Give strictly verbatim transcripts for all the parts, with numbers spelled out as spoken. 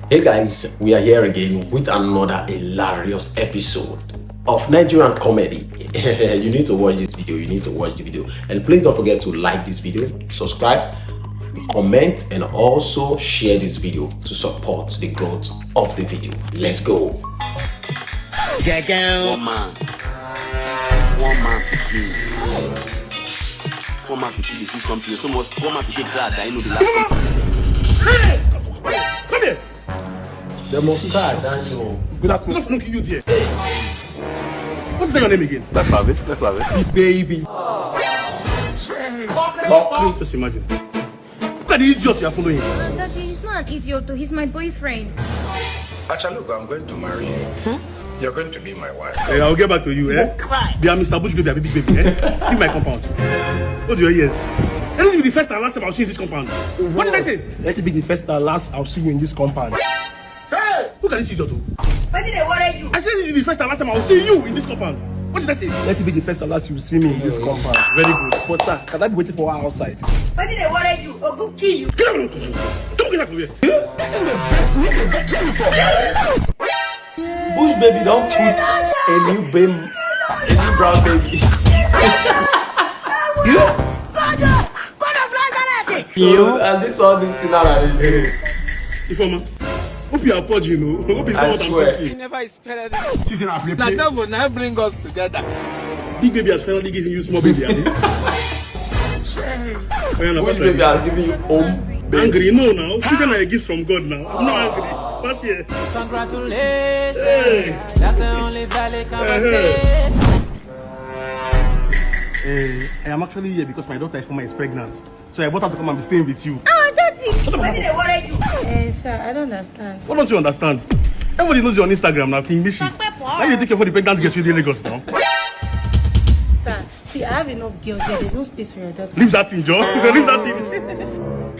Hey guys, we are here again with another hilarious episode of Nigerian comedy. You need to watch this video, you need to watch the video. And please don't forget to like this video, subscribe, comment, and also share this video to support the growth of the video. Let's go. One man. One man pikin. One man pikin dey see something. So much one man pikin cry that I know the last. Hey! Come here. They must cry, Daniel. Good afternoon. Good afternoon, you there. What's your name again? Let's have it. Let's have it. The baby. Just imagine. Look at the idiot you are following. Uh, Daddy, he's not an idiot, though. He's my boyfriend. Achalugo, I'm going to marry you. You're going to be my wife. Hey, I'll get back to you, eh? They are Mister Bush baby, I be big baby, eh? Leave my compound. Hold your ears. Let it be the first and last time I'll see you in this compound. What did I say? Let it be the first and last I'll see you in this compound. Hey! Look at this idiot, oh. Why did they worry you? I said it will be the first and last time I'll see you in this compound. What did I say? Let it be the first and last you see me in this compound. Very good. But sir, can I be waiting for her outside? Why did they worry you? Or go kill you? Get out! Don't get out of here! This is the best way to get you for. Bush baby don put a new baby, a new brown baby. You? God of, God of Nazareth! You and this all this thing now. Hey, Ifeoma, hope you are purging, you know. Hope it's not what I'm thinking. You never expected it. She's in our play. That devil now bring us together. Big baby has finally given you small baby, abi? Which baby has given you home baby? Angry? No, now. Children are a gift from God now. I'm not angry. Pass here. Congratulations. Hey. That's the only valid conversation. Hey, I am actually here because my daughter Ifeoma is pregnant. So I brought her to come and be staying with you. Ah, Daddy! Why did they worry you? Eh, sir, I don't understand. What don't you understand? Everybody knows you on Instagram now, King Mishi. Now you take care for the pregnant girls with the Lagos now. Sir, see, I have enough girls here. There's no space for your daughter. Leave that thing, Joe. Leave that thing.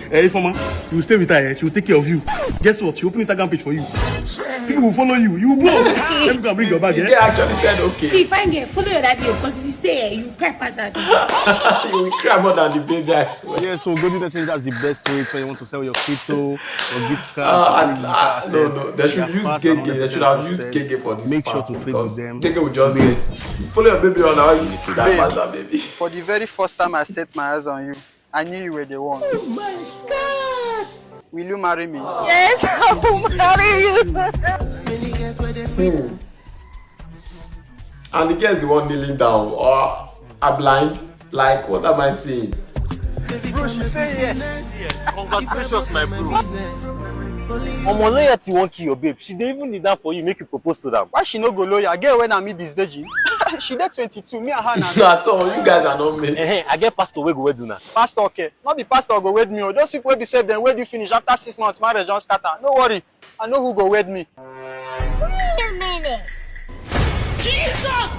Hey, Ifeoma, you stay with her, eh? She will take care of you. Guess what? She open Instagram page for you. People will follow you. You will blow. Let me go and bring your bag, eh? They actually said okay. See, fine girl, follow your daddy, because if you stay here, you cry pass that. You will cry more than the baby, I swear. Yeah, so Golden Messenger is the best way when you want to sell your crypto, your gift card. Uh, and, uh, no, no, they should use Gege. They should have used Gege for this. Make sure to trade with them. Gege will just say, "Follow your baby on how you do that, baby." For the very first time I set my eyes on you, I knew you were the one. Oh my God! Will you marry me? Yes, I will marry you. Hmm. And the girl is the one kneeling down. Or are blind? Like, what am I seeing? Bro, she say yes. Congratulations, my bro. Omo, loyalty wan kill your babe. She dey even need that for you, make you propose to them. Why she no go loyal? Girl, when I meet this Deji, she dey twenty-two. Me and her na. At all, you guys are not mates. Eh, eh, I get pastor wey go wed una. Pastor, okay. No be pastor go wed me o. Those people wey be say dem wed you finish, after six months, marriage don scatter. No worry, I know who go wed me. Wait a minute. Jesus!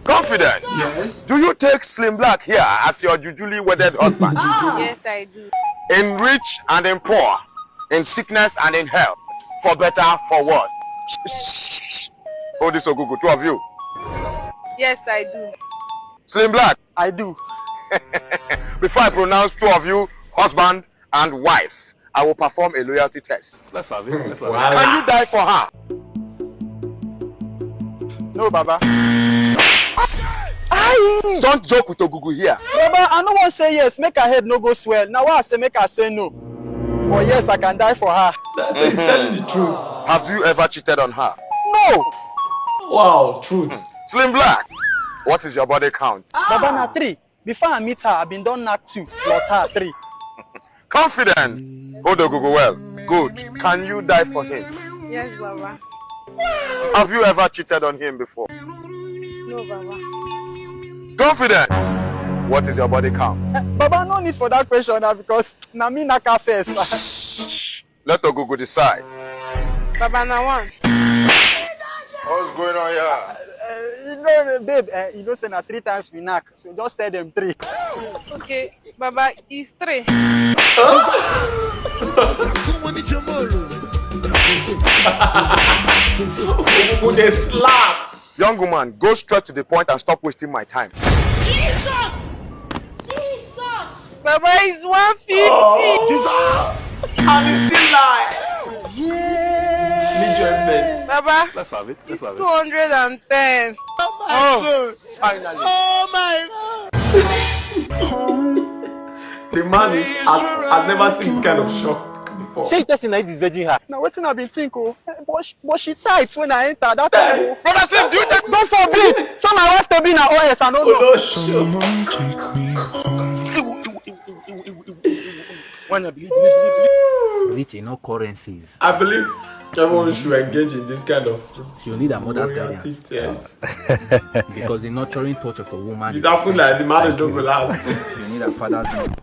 Confident. Yes. Do you take Slim Black here as your jujuli wedded husband? Yes, I do. In rich and in poor, in sickness and in health, for better, for worse. Hold this, Ogugu, two of you. Yes, I do. Slim Black. I do. Before I pronounce two of you husband and wife, I will perform a loyalty test. Let's have it. Let's have it. Can you die for her? No, Baba. Aye! Don't joke with Ogugu here. Baba, I no wan say yes, make her head no go swell. Now why I say make her say no? But yes, I can die for her. That's, he's telling the truth. Have you ever cheated on her? No. Wow, truth. Slim Black, what is your body count? Baba, na three. Before I meet her, I been don knack two plus her three. Confidence. Hold Ogugu well. Good. Can you die for him? Yes, Baba. Have you ever cheated on him before? No, Baba. Confidence. What is your body count? Eh, Baba, no need for that question now, because na me knack her first. Let Ogugu decide. Baba, na one. What's going on here? Uh, you know, babe, uh, you know say na three times we knack, so just tell them three. Okay, Baba, it's three. Who dey slap? Young woman, go straight to the point and stop wasting my time. Jesus! Jesus! Baba is one fifty. Oh. Jesus! And he's still alive. Yeah. Baba, let's have it. Let's it's have it. Two hundred and ten. Oh, finally. Oh my God. The man is has, has never seen this kind of shock before. Shey you tell say na this virgin her? Na wetin I bin think o. But she, but she tight when I enter that time o. Brother Steve, do you take God forbid? So my wife to be na O S, I no know. When I believe, believe, believe, believe. Rich in all currencies. I believe everyone should engage in this kind of You need a mother's loyalty guidance. Test. Because the nurturing touch of a woman It is happened like the marriage don't go last. You need a father's love.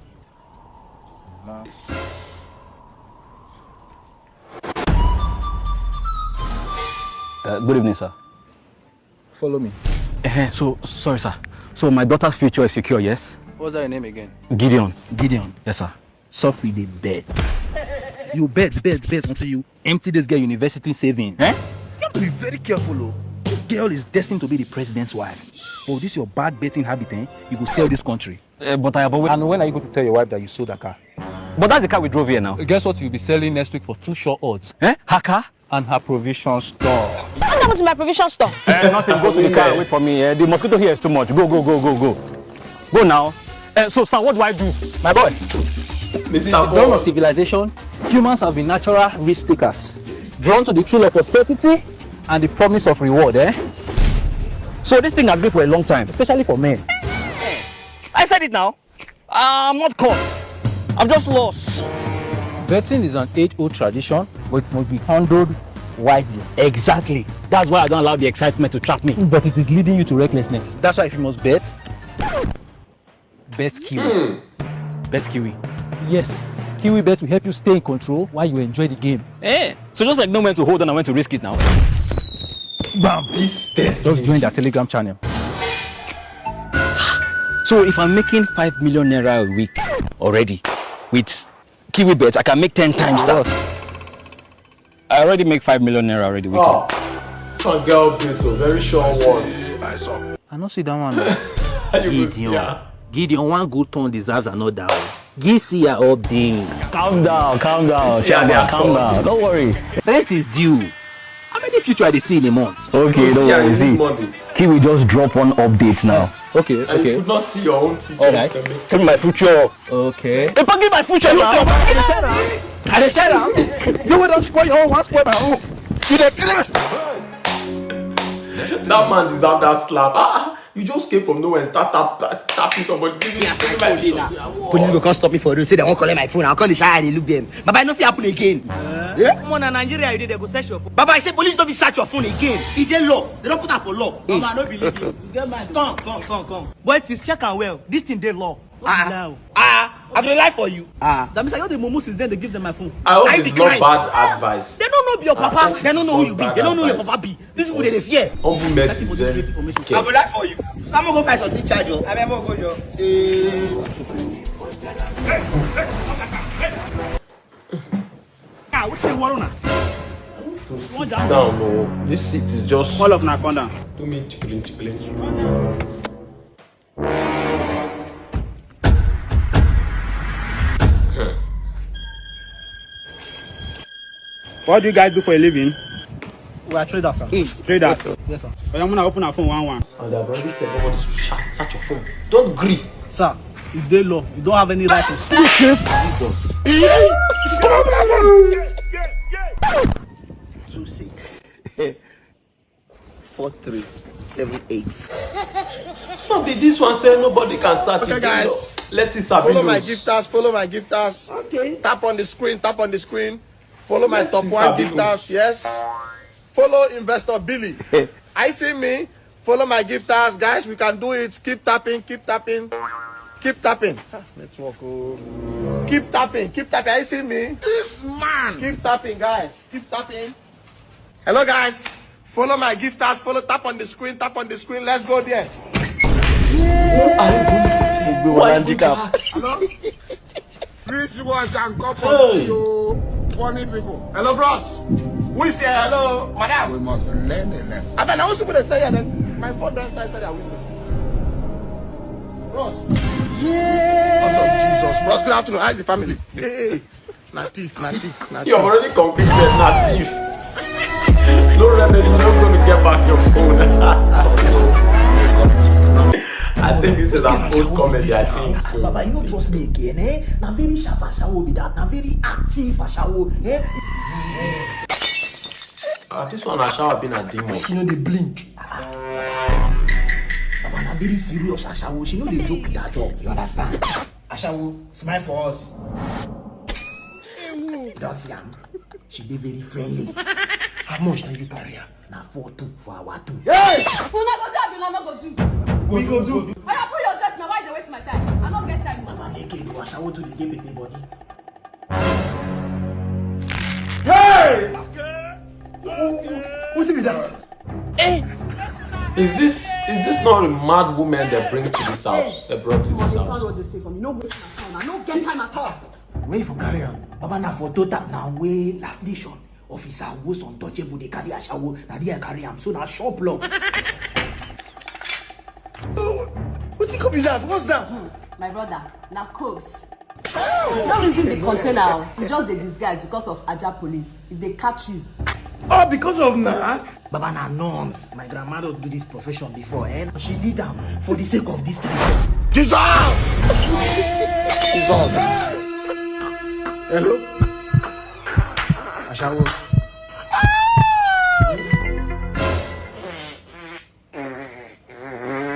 Uh, good evening, sir. Follow me. Eh, so, sorry, sir. So, my daughter's future is secure, yes? What's that your name again? Gideon. Gideon. Yes, sir. Sophie dey bet. You bet, bet, bet until you empty this girl university saving. Eh? You have to be very careful, oh. This girl is destined to be the president's wife. Oh, this your bad betting habit, eh? You go sell this country. Eh, but I have always And when are you going to tell your wife that you sold her car? But that's the car we drove here now. Guess what you'll be selling next week for two sure odds? Eh? Her car? And her provision store. What happened to my provision store? Eh, nothing. Go to the car and wait for me. Eh, the mosquito here is too much. Go, go, go, go, go. Go now. Eh, so, sir, what do I do? My boy. Mister Since the dawn of civilization, humans have been natural risk takers, drawn to the thrill of uncertainty and the promise of reward, eh? So this thing has been for a long time, especially for men. I said it now. I'm not caught. I'm just lost. Betting is an age-old tradition, but it must be handled wisely. Exactly. That's why I don't allow the excitement to trap me. But it is leading you to recklessness. That's why if you must bet, bet Kiwi. Bet Kiwi. Yes. Kiwi bet will help you stay in control while you enjoy the game. Eh? So just like know when to hold on and when to risk it now. Bam! This test. Just join their Telegram channel. So if I'm making five million naira a week already with Kiwi Bet, I can make ten times that. I already make five million naira already weekly. Oh, some girl built a very sure one. I no see that one. How you go see Gideon. Her? Gideon, one good turn deserves another. Give see her update. Calm down, calm down, Chama, calm down. Don't worry. Rent is due. How many future I dey see in a month? Okay, so don't worry. See, Kiwi just drop one update now. Okay, okay. You could not see your own future. All right. Tell me my future. Okay. Hey, forgive my future now. I dey share am. You wey don spoil your own, wan spoil my own. You dey craze. That man deserve that slap. Ah, you just came from nowhere and start tap, tap, tapping somebody. Give me my future. Police go come stop me for road, say they wan collect my phone. I come dey shy, I dey look them. Baba, e no fit happen again. Eh? Come on, na Nigeria you dey, they go search your phone. Baba, I say police no fit search your phone again. E dey law. They don put am for law. Mama, I no believe you. You get mind? Come, come, come, come. But if you check am well, this thing dey law. No be lie o. Ah, I go lie for you. Ah. That means I just dey mumu since then, they give them my phone. I hope it's not bad advice. They don't know your papa. They don't know who you be. They don't know your papa be. These people dey fear. Humble mercy is very. I go lie for you. Come on, go find something charge o. I mean, go jo. See. Ah, wetin dey worry una? Sit down, no. This seat is just. All of una come down. Do me chickling, chickling. What do you guys do for a living? We are traders, sir. Traders? Yes, sir. Oya, una open our phone one one. And I've already said nobody should search your phone. Don't gree. Sir, you dey law. You don't have any right to speak. This? Jesus. Two six. Four three seven eight. No be this one say nobody can search. Okay, guys. Let's see, Sabi. Follow my gifters. Follow my gifters. Okay. Tap on the screen. Tap on the screen. Follow my top one gifters. Yes. Follow Investor Billy. I see me. Follow my gifters, guys. We can do it. Keep tapping. Keep tapping. Keep tapping. Ah, network. Oh. Keep tapping. Keep tapping. I see me. This man. Keep tapping, guys. Keep tapping. Hello, guys. Follow my gifters. Follow. Tap on the screen. Tap on the screen. Let's go there. Who are you going to take? Who are you going to ask? Hello? Rich boys and couple to you, funny people. Hello, bros. Who is here? Hello, madam. We must learn a lesson. I mean, I also gonna say, and then my phone don't start saying that window. Bros. Yeah. Oh, Jesus. Bros, good afternoon. How's the family? Hey. Na thief, na thief, na thief. You have already concluded, na thief. You're not going to get back your phone. I think this is an old comedy. I think so. Baba, you don't trust me again, eh? Na very sharp ashawo be that. Na very active ashawo, eh? Ah, this one ashawo been a demon. She know they blink. Ah. Baba, na very serious ashawo. She know they joke with that job. You understand? Ashawo, smile for us. You don't see am. She dey very friendly. How much can you carry am? Na four two for our two. Hey! Una go do, abi una no go do? We go do. Oya, put your dress na, why you dey waste my time? I no get time. Mama, make it do ashawo to the gay baby body. Hey! Wetin be that? Is this is this not a mad woman they bring to this house? They brought to this house. All this thing for me. No waste my time. I no get time at all. Where you for carry am? Baba, na for total na wey Laugh Nation officer was untouchable. They carry ashawo. Na there I carry am. So na shop lock. Wetin come be that? What's that? Hmm, my brother, na clothes. No reason the container o. You just dey disguise because of Ajah police. If they catch you. Oh, because of na? Baba, na norms. My grandmother do this profession before, eh? She lead am for the sake of this thing. Jesus! Jesus! Hello? Ashawo.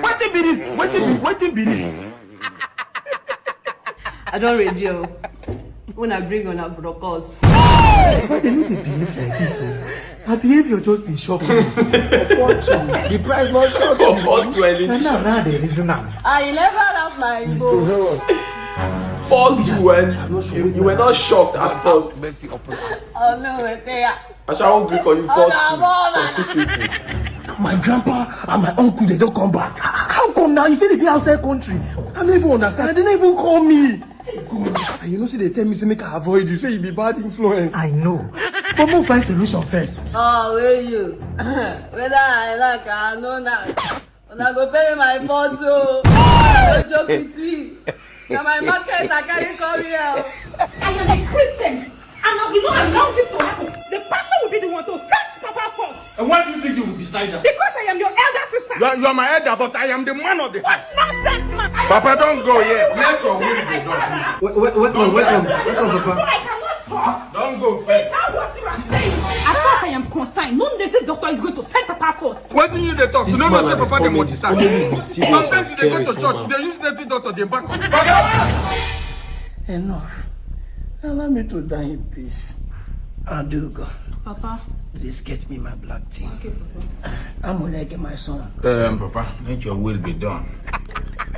Wetin be this? Wetin be, wetin be this? I don ready o. Una bring una brokos. Why they no dey behave like this o? Her behavior just dey shock me. For four two. The price no shock me. For four two, I dey. Na now, now they reason am. I never have my Igbo. Four two, and you were not shocked at first. Mercy upon us. Oh no, wait there. Ashawo gree for you four two for two people. My grandpa and my uncle, they don't come back. How come now? You see, they be outside country. I don't even understand. They don't even call me. Hey, God. And you know, see, they tell me, say, make I avoid you. Say you be bad influence. I know. But mo find solution first. Oh, will you? Whether I like or no, now. Una go pay me my four two. No joke with me. Na my market I carry come here. I am a Christian, and I will not allow this to happen. The pastor will be the one to set Papa forth. And why do you think you will decide that? Because I am your elder sister. You are, you are my elder, but I am the man of the house. What nonsense, man! Papa, don't go yet. Let your will be done. Wait, wait, wait, wait, wait, wait, wait, Papa. So I cannot talk. Don't go first. Is that what you are saying? As far as I am concerned, no native doctor is going to send Papa forth. Wetin you dey talk? You no know say Papa dey multitask. Sometimes you dey go to church, you dey use native doctor dey back up. Enough. Allow me to die in peace. Adugo. Papa. Please get me my black thing. Okay, Papa. Amuneke, my son. Um, Papa, let your will be done.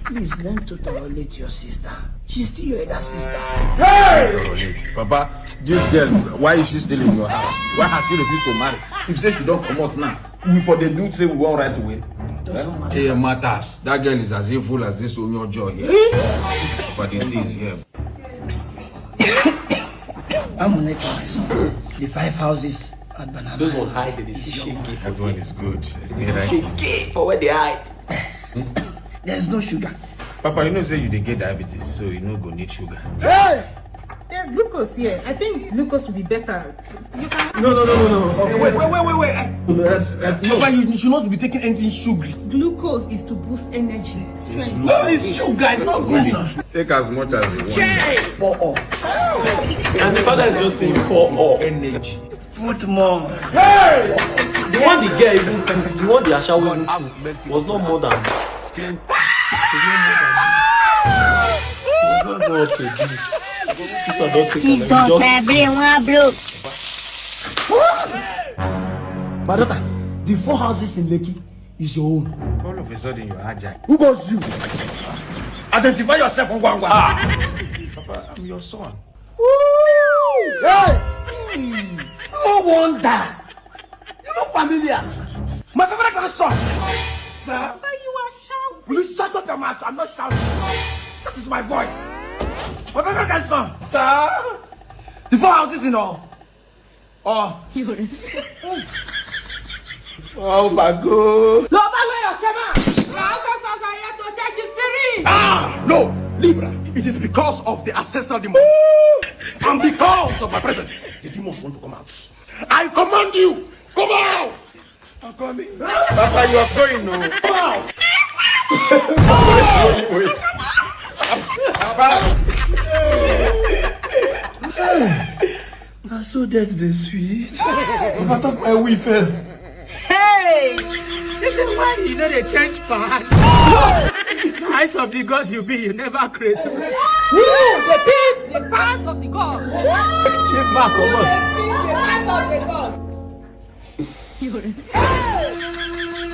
Please learn to tolerate your sister. She's still your elder sister. Hey! Papa, this girl, why is she still in your house? Why has she refused to marry? If say she don't come out now, we for the dude say we want right away. Doesn't matter. Say matters. That girl is as evil as this Onyojo here. But it is here. Amuneke, my son. The five houses at Banana Island is your own. Those one hide, they dey see shege. That one is good. They dey see shege for where they hide. There's no sugar. Papa, you know say you dey get diabetes, so you no go need sugar. Hey! There's glucose here. I think glucose will be better. You can... No, no, no, no, no. Okay, wait, wait, wait, wait, wait. I, no, that's, uh, Papa, you should not be taking anything sugary. Glucose is to boost energy, strength. No, it's sugar. It's not good. Take as much as you want. Pour all. And the father is just saying, "Pour all." Energy. Put more. Hey! The one the girl even took, the one the ashawo even took, was not more than ten. Was not more up to this. This one don't take am. Jesus, just my brain wan blow. My daughter, the four houses in Lekki is your own. All of a sudden, you're agile. Who goes you? Identify yourself, Ngwangwa. Ah! Papa, I'm your son. Woo! Hey! No wonder. You look familiar. My favorite grandson. Sir? Why you are shouting? Will you shut up your mouth? I'm not shouting. That is my voice. My favorite grandson. Sir? The four houses in all. Oh. Oh my God. Lọ bá lọ́yọ̀ kẹ́ máa. Our ancestors are here to take the spirit. Ah, no, Libra. It is because of the ancestral demon. And because of my presence, the demons want to come out. I command you, come out. I'm coming. Papa, you are going now. Wait, wait, wait. Na so death dey sweet. Papa, talk my way first. Hey! This is why you know they change part. The eyes of the gods you be, you never crazy. You, the thief, the pants of the gods. Chief Mark, comot. The pants of the gods.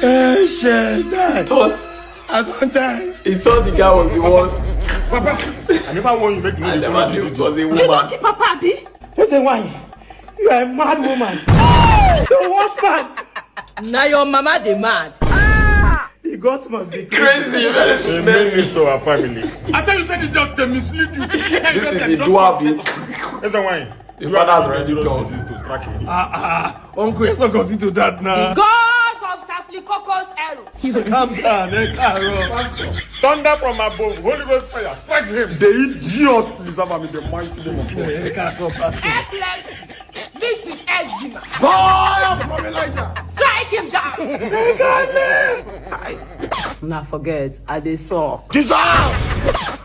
Hey, shit, die. Thought I don't die. He thought the guy was the one. Papa, I never warn you make you I never knew it was a woman. You don't keep Papa Abi. Who say why? You are a mad woman. Don't wash pants. Now your mama dey mad. The gods must be crazy. Crazy, very smelly. This to our family. I tell you, say the dogs they mislead you. This is the dual. That's why. The father has already gone. Disease to strike him. Ah, ah, uncle, let's not continue to that now. The gods of Staphylococcus aureus. Calm down, eh, Carol. Thunder from above, Holy Ghost fire, strike him. The idiot, preserve him in the mighty name of God. Eh, Carol, Pastor. Epilepsy mixed with eczema. Fire from Elijah. Strike him down. Una forget, I dey suck. Jesus!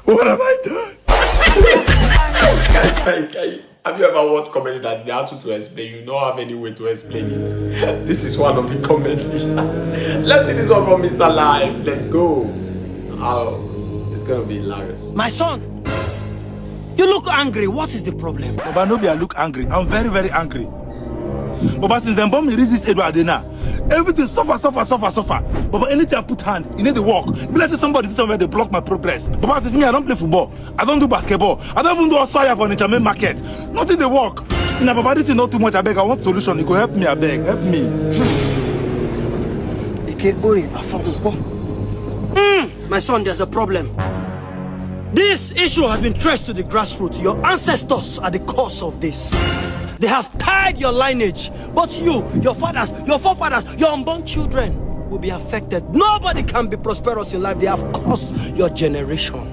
What have I done? Kai, kai, kai. Have you ever watched comedy that they ask you to explain? You don't have any way to explain it. This is one of the comedy. Let's see this one from Mister Live. Let's go. Oh, it's gonna be hilarious. My son, you look angry. What is the problem? Baba, no be I look angry. I'm very, very angry. Baba, since dem born me reach this age wey I dey now, everything suffer, suffer, suffer, suffer. Baba, anything I put hand, e no dey work. E be like say somebody dey somewhere dey block my progress. Baba, since me, I don play football. I don do basketball. I don even do osaya for Onitsha main market. Nothing dey work. Na Baba, this thing no too much, abeg. I want solution. You go help me, abeg. Help me. Eke ore afọ nkwo. Hmm, my son, there's a problem. This issue has been traced to the grassroots. Your ancestors are the cause of this. They have tied your lineage. But you, your fathers, your forefathers, your unborn children will be affected. Nobody can be prosperous in life. They have cursed your generation.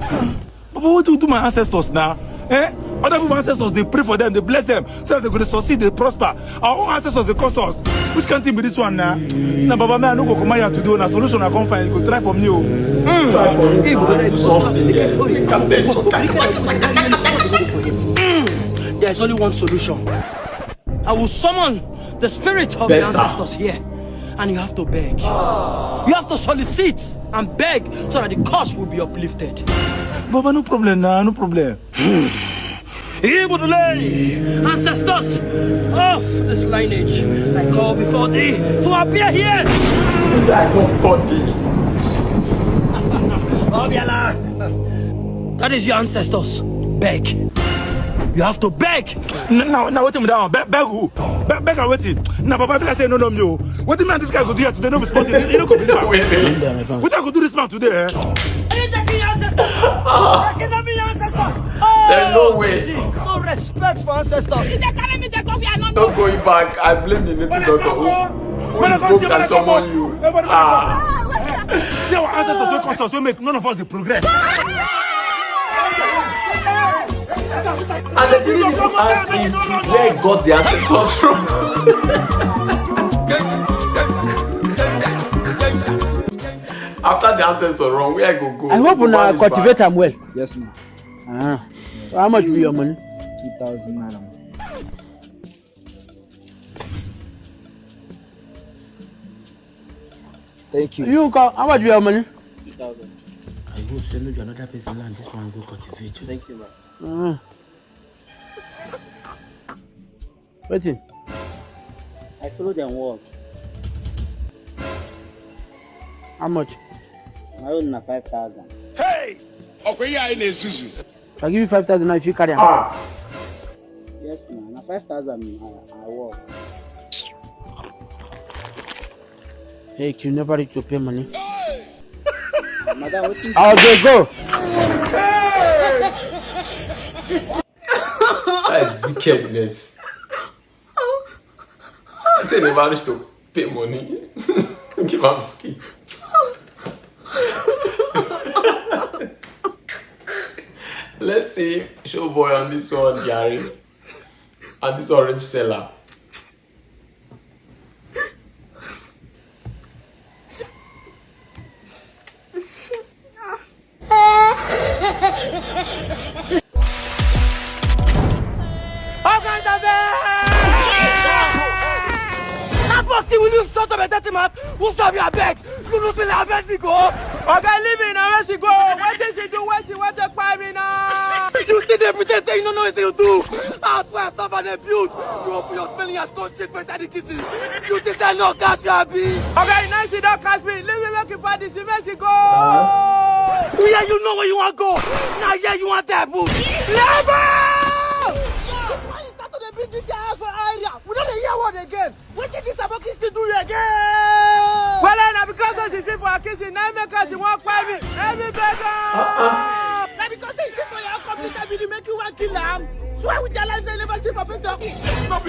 Baba, what do you do my ancestors now? Eh? Other people ancestors, they pray for them, they bless them, so that they go to succeed, they prosper. Our own ancestors, they curse us. Which kind thing be this one now? Now, Baba, man, I no go come here to do na solution. I come find you go try for me, oh. Mm. Try for me. Hey, Baba, do something. Mm. There's only one solution. I will summon the spirit of the ancestors here, and you have to beg. You have to solicit and beg so that the curse will be uplifted. Baba, no problem now, no problem. Ibudule, ancestors of this lineage, I call before thee to appear here. This I come for thee. Obiala, that is your ancestors. Beg. You have to beg. Now, now, wetin be that one? Beg, beg who? Beg, beg and wetin? Na Baba be like say no know me o. Wetin me and this guy go do here today? No be small thing. You no go believe am. Wait, wait. Wetin I go do this man today, eh? Are you taking your ancestors? Taking your ancestors? Oh, there's no way. No respect for ancestors. If they carry me, they go where I no know. No going back. I blame the native doctor who, who invoke and summon you. Ah. Say our ancestors wey cause us, wey make none of us dey progress. And they didn't even ask him where he got the ancestors from. After the ancestors run, where I go go? I hope una cultivate am well. Yes, ma. Ah. So how much be your money? Two thousand naira. Thank you. You, how much be your money? Two thousand. I hope say no be another person land this one go cultivate. Thank you, ma. Ah. Wetin? I follow them work. How much? My own na five thousand. Hey! Okwe ya ị na-ezuzu. If I give you five thousand now, if you carry am. Ah. Yes, na, na five thousand I, I work. Hey, you never reach to pay money. Madam, wetin? I'll dey go. That is wickedness. Say they managed to pay money. Give am biscuit. Let's see, show boy on this one, Gary. And this orange seller. You shut up and dirty mouth. Who serve you, abeg? You look me like, abeg, me go. Oga, leave me now. Where she go? What did she do? Where she want to buy me now? You still dey pretend say you no know wetin you do. I swear, I suffer the abuse. You open your smelling ass, come shit for inside the kitchen. You think I no catch you, abi? Oga, you know she don catch me. Leave me, make you party. She make she go. Where you know where you want go? Now here you want that boo. Level! Why you start to dey beat this your house for area? We no dey hear word again. Wetin this aboki still do you again? Well, na because say she sleep for her kitchen, na im make her she wan kpai me. Na me beg am. Na because say she shit for your own computer be the make you wan kill am. Swear with your life say you never shit for person.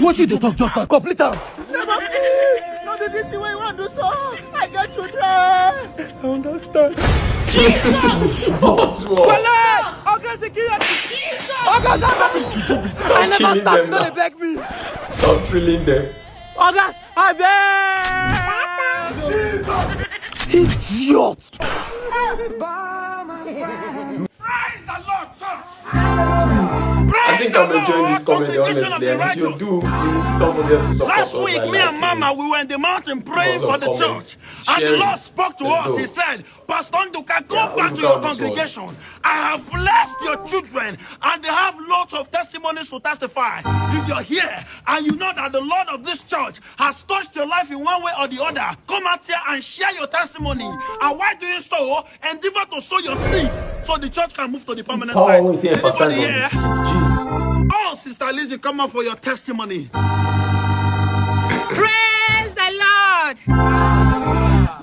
What you dey talk just now? Complete am. Never, please. No be this thing wey you wan do so. I get children. I understand. Jesus! What's wrong? Wale! Oga security! Jesus! Oga, stop! I never start. You no dey beg me. Stop drilling them. Oga, abeg! Idiot! Praise the Lord, church. I think I'm enjoying this comedy, honestly. And if you do, please don't forget to support us. Last week, me and Mama, we were in the mountain praying for the church. And the Lord spoke to us. He said, Pastor Nduka, go back to your congregation. I have blessed your children, and they have lots of testimonies to testify. If you're here and you know that the Lord of this church has touched your life in one way or the other, come out here and share your testimony. And while doing so, endeavor to sow your seed so the church can move to the permanent site. Anybody here? Jeez. Oh, Sister Lizzie, come out for your testimony. Praise the Lord.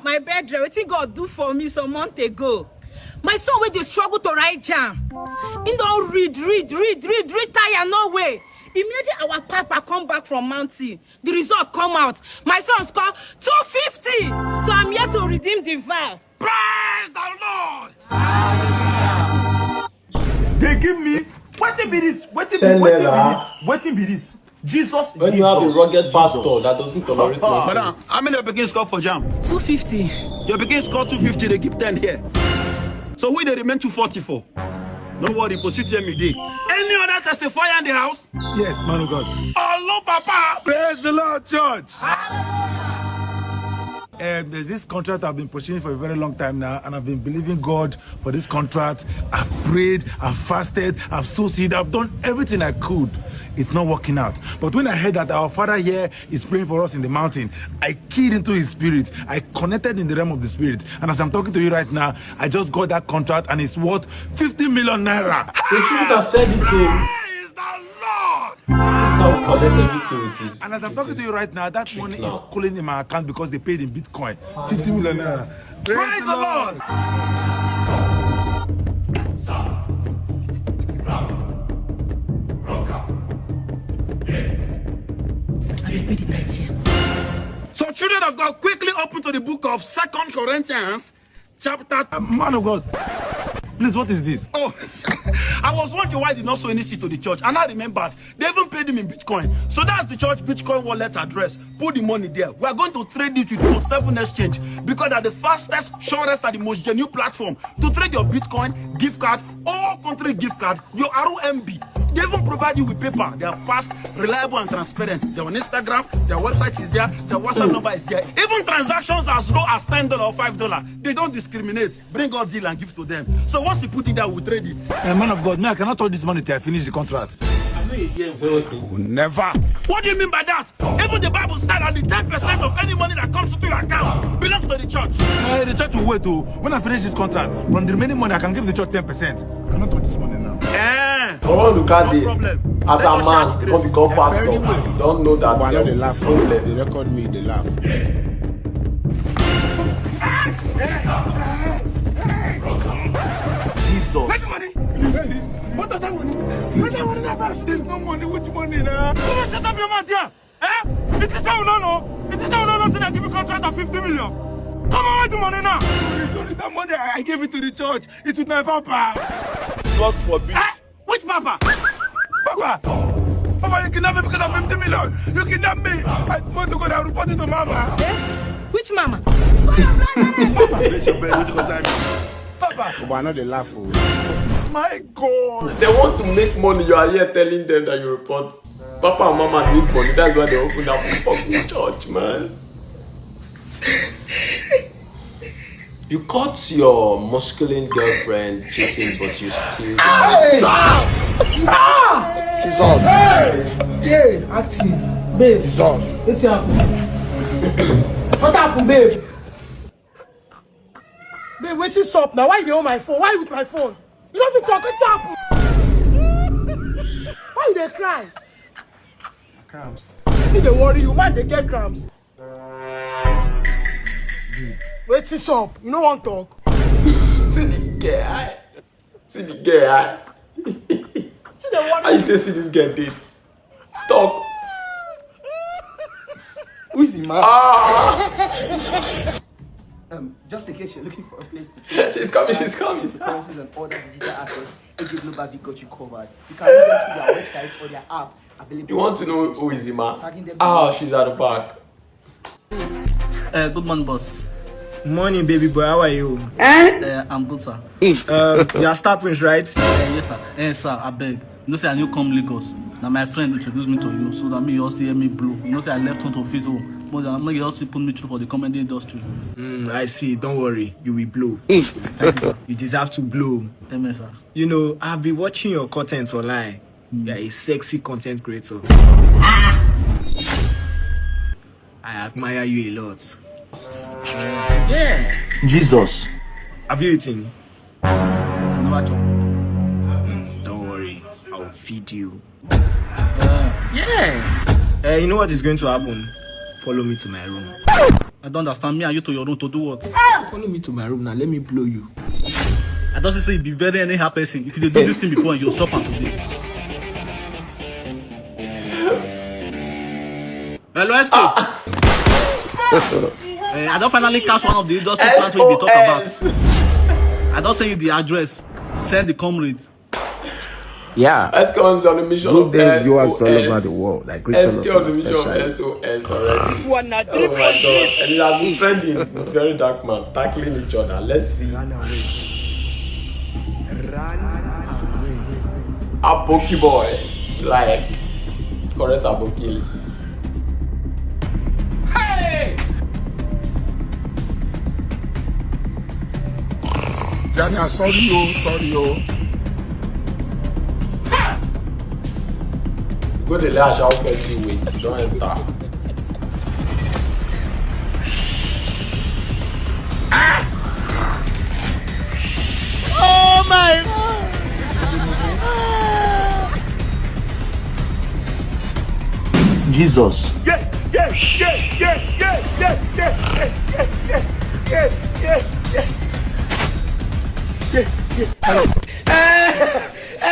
My brethren, wetin God do for me some month ago. My son wey dey struggle to write jam. He don read, read, read, read, read tire, no way. Immediately our papa come back from mountain, the result come out. My son score two fifty. So I'm here to redeem the vow. Praise the Lord. They give me, wetin be this? Wetin be, ten wetin be naira. This? Wetin be this? Jesus. When you have a rugged pastor that doesn't tolerate nonsense. Madam, how many your pikin score for jam? Two fifty. Your pikin score two fifty, they give ten here. So we dey remain two forty for. No worry, go sit here me dey. Any other testifier in the house? Yes, man of God. Hello, Papa. Praise the Lord, church. Um, there's this contract I've been pursuing for a very long time now, and I've been believing God for this contract. I've prayed, I've fasted, I've sowed seed, I've done everything I could. It's not working out. But when I heard that our Father here is praying for us in the mountain, I keyed into his spirit. I connected in the realm of the spirit. And as I'm talking to you right now, I just got that contract and it's worth fifty million naira. They shouldn't have said it. Praise the Lord. Now collect everything with his. And as I'm talking to you right now, that money is cooling in my account because they paid in Bitcoin. Fifty million naira. Praise the Lord. I dey pay the tithe here. So, children of God, quickly open to the book of Second Corinthians, chapter. Uh, man of God, please, what is this? Oh, I was wondering why they did not sow any seed to the church, and I remembered they even paid him in Bitcoin. So that's the church Bitcoin wallet address. Put the money there. We are going to trade it with Code Seven Exchange because they're the fastest, surest, and the most genuine platform to trade your Bitcoin, gift card, all country gift card, your R O M B. They even provide you with paper. They are fast, reliable, and transparent. They're on Instagram. Their website is there. Their WhatsApp number is there. Even transactions as low as ten dollars or five dollars. They don't discriminate. Bring God zeal and give to them. So once you put it there, we'll trade it. Eh, man of God, me, I cannot touch this money till I finish the contract. I know you hear. Say what? Never. What do you mean by that? Even the Bible said that the ten percent of any money that comes into your account belongs to the church. Eh, the church will wait, oh. When I finish this contract, from the remaining money, I can give the church ten percent. I cannot touch this money now. Eh. Baba Nduka dey. No problem. As a man, come become pastor. Don't know that. Baba, no dey laugh. Problem. They record me, they laugh. Jesus. Where's the money? What is that money? Where's that money? There's no money. Which money now? Shut up your mouth there. Eh? It is how no no. It is how no no. Say I give you contract of fifty million. Come on, where's the money now? Sorry, sorry. That money I, I gave it to the church. It's with my papa. God forbid. Eh? Which papa? Papa! Papa, you kidnapped me because of fifty million. You kidnapped me. I swear to God, I'll report it to mama. Eh? Which mama? Place your bed, what you concern me? Papa. Oba, I know they laugh, oh. My God. They want to make money. You are here telling them that you report. Papa and mama need money. That's why they open that fucking church, man. You caught your masculine girlfriend cheating, but you still. Jesus! Hey, active. Babe, Jesus. Wetin happen? What happen, babe? Babe, wetin sup now? Why you dey on my phone? Why you with my phone? You no fit talk. Wetin happen? Why you dey cry? Cramps. Wetin dey worry you? Man dey get cramps. Wetin sup? You no wan talk? See the guy. See the guy. How you take see this guy date? Talk. Who is the man? Ah. Um, just in case you're looking for a place to trade, She's coming. She's coming. Currencies and other digital assets, A J Global V got you covered. You can link them through their website or their app available. You want to know who is the man? Tagging them Ah, she's at the back. Uh, good morning, boss. Morning, baby boy. How are you? Uh, I'm good, sir. Uh, you are Star Prince, right? Uh, yes, sir. Uh, sir, I beg. You know, say I new come Lagos. Now my friend introduced me to you, so that me you also hear me blow. You know, say I left home to feed home, but uh, make you also put me through for the comedy industry. Mm, I see. Don't worry. You will blow. Thank you, sir. You deserve to blow. Amen, sir. You know, I've been watching your content online. You're a sexy content creator. I admire you a lot. Yeah. Jesus. Have you eaten? I never chop. Don't worry. I will feed you. Uh, Yeah. Uh, you know what is going to happen? Follow me to my room. I don't understand. Me and you to your room to do what? Follow me to my room now. Let me blow you. I don't say you be very anyhow person. If you dey do this thing before, you stop am today. Hello, S K. Eh, I don't finally catch one of the industry plans we dey talk about. I don't send you the address. Send the comrade. Yeah. S K on the mission. Good day, viewers all over the world. I greet all of you especially. S K on the mission. S O S already. Oh my God. And it has been trending. Very dark man tackling each other. Let's see. Run away. Aboki boy. Like, correct Aboki. Hey! Jana, sorry o, sorry o. Go dey let Ashawo person wait. Don't enter. Oh my God! Jesus.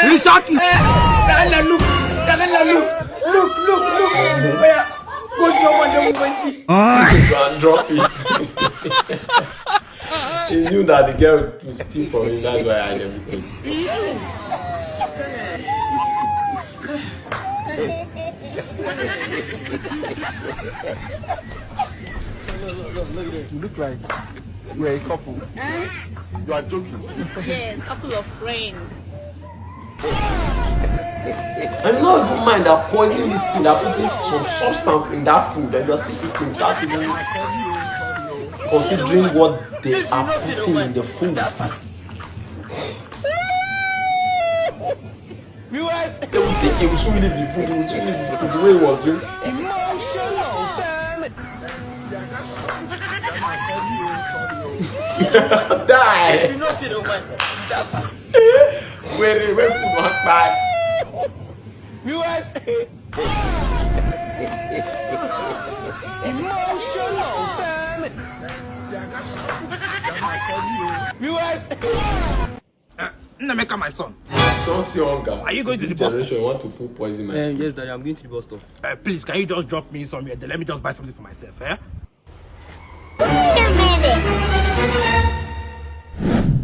Exactly. Dagana look. Dagana look. Look, look, look. Oya, go do one dem went. Go and drop it. He knew that the girl will steal from him. That's why I hide everything. You look like you are a couple. You are joking. Yes, couple of friends. I no even mind that poison this thing, that putting some substance in that food, and you're still eating without even considering what they are putting in the food. They will think he will soon leave the food, he will soon leave the food the way he was doing. Die! Where, where food wan kpai? Nna Emeka, my son. Don't see hunger. Are you going to This the bus stop? Generation want to put poison in my Eh, food. Yes, Daddy, I'm going to the bus stop. Uh, please, can you just drop me somewhere there? Let me just buy something for myself, eh? Wait a minute.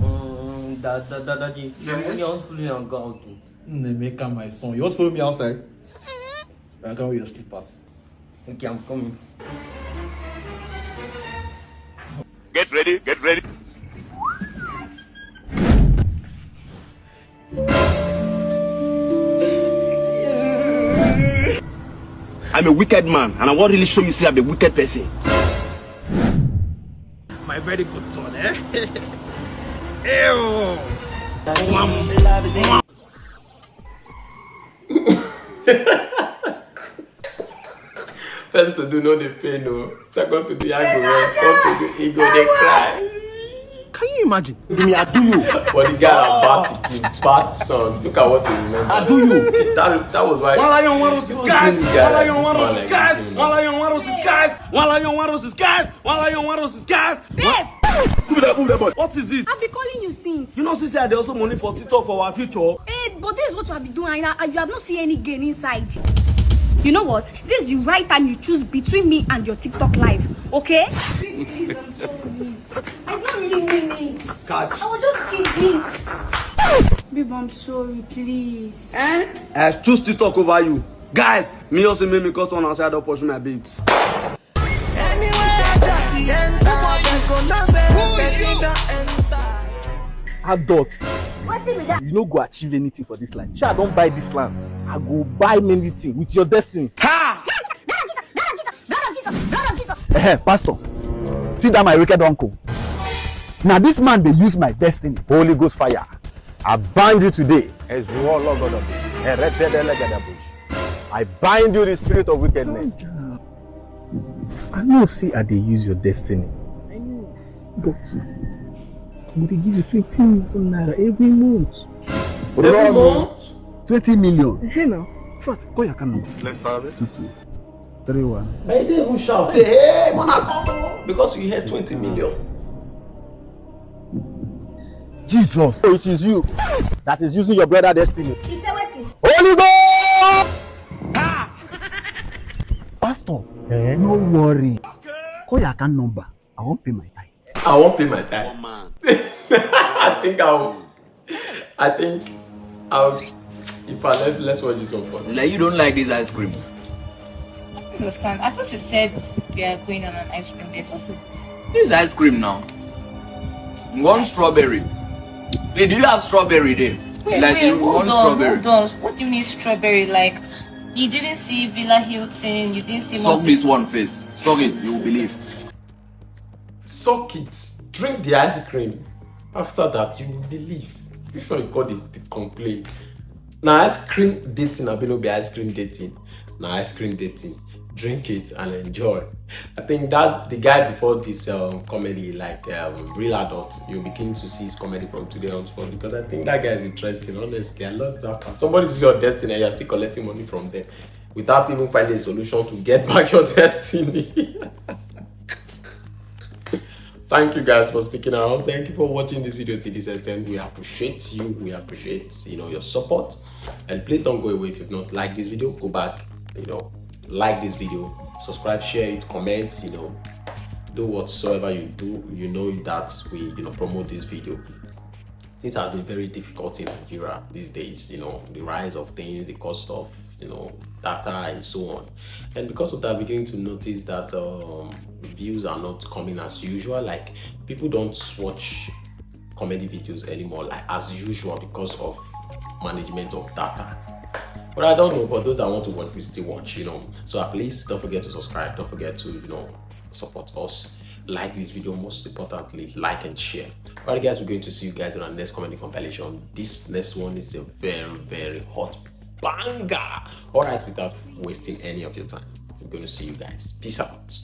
Um, da, da, da, Daddy, Yes? You want to follow me and go out? Oh. Nna Emeka, my son. You want to follow me outside? I can't wear your slippers. Okay, I'm coming. Get ready, get ready. I'm a wicked man, and I wan really show you say I'm a wicked person. My very good son, eh? Ew. First to do no dey pain o. Second to do ya go rest. Third to do e go dey cry. Can you imagine? Me, I do you. But the guy na bad pikin, bad son. Look at what he remember. I do you. That, that was why. Wọ́n láyọ̀ wọ́n rò sí Who's skies. this guy? Wọ́n láyọ̀ wọ́n rò sí This man skies. like Wọ́n láyọ̀ wọ́n rò sí skies. Wọ́n láyọ̀ wọ́n rò sí skies. Babe, Move that, move that body. What is it? I've been calling you since. You know, since I dey also money for TikTok for our future. Eh, but this is what you have been doing, and I- you have not seen any gain inside. You know what? This is the right time you choose between me and your TikTok life, okay? Baby, please, I'm sorry. I don't really mean it. Catch. I was just kidding. Babe, I'm sorry, please. I choose TikTok over you. Guys, me also make me cut on and say I don't pursue my babes. Anywhere that he enter, dem go know say person don enter. Adult, What is that? you no go achieve anything for this life. Sha, I don buy this land. I go buy many things with your destiny. Eh, pastor, see that my wicked uncle. Now this man dey use my destiny. Holy Ghost fire, I bind you today. Ezuo Lord God of Israel. Erebedelegadabush. I bind you the spirit of wickedness. I know say I dey use your destiny. But I go dey give you twenty million naira every month. Every month? Twenty million. Hey now. In fact, call your account number. Let's have it. Two two three one. I didn't even shout. Say, hey, man, I come o, because you hear twenty million. Jesus. So it is you that is using your brother destiny. He said, waiting. Holy Ghost! Pastor, no worry. Call your account number. I won't pay my tithe. I won't pay my time. I think I'll. I think I'll. If I let, let's watch this one first. Like you don't like this ice cream. Understand. I thought you said we are going on an ice cream date. What is this? This ice cream now. One strawberry. Hey, do you have strawberry there? Wait, Like wait, you hold want on, strawberry. Hold on. What do you mean strawberry? Like, you didn't see Villa Hilton, you didn't see Suck Monte- this one first. Suck it, you will believe. Suck it. Drink the ice cream. After that, you will believe. Which one you call the, the complain? Now ice cream dating, I no be ice cream dating. Now ice cream dating. Drink it and enjoy. I think that the guy before this um, comedy, like um, Real Adult, you'll begin to see his comedy from today on forward because I think that guy is interesting. Honestly, I love that part. Somebody sees your destiny and you're still collecting money from them without even finding a solution to get back your destiny. Thank you guys for sticking around. Thank you for watching this video to this extent. We appreciate you. We appreciate you know your support. And please don't go away. If you've not liked this video, go back. You know, like this video, subscribe, share it, comment. You know, do whatsoever you do. You know that we you know promote this video. Things have been very difficult in Nigeria these days. You know, the rise of things, the cost of you know data and so on. And because of that, we're beginning to notice that um, views are not coming as usual. Like people don't watch comedy videos anymore, like as usual, because of management of data. But I don't know. But those that want to watch will still watch. You know, so uh, please don't forget to subscribe. Don't forget to you know support us. Like this video, most importantly, like and share. Alright, guys, we're going to see you guys in our next comedy compilation. This next one is a very, very hot banger. Alright, without wasting any of your time, we're going to see you guys. Peace out.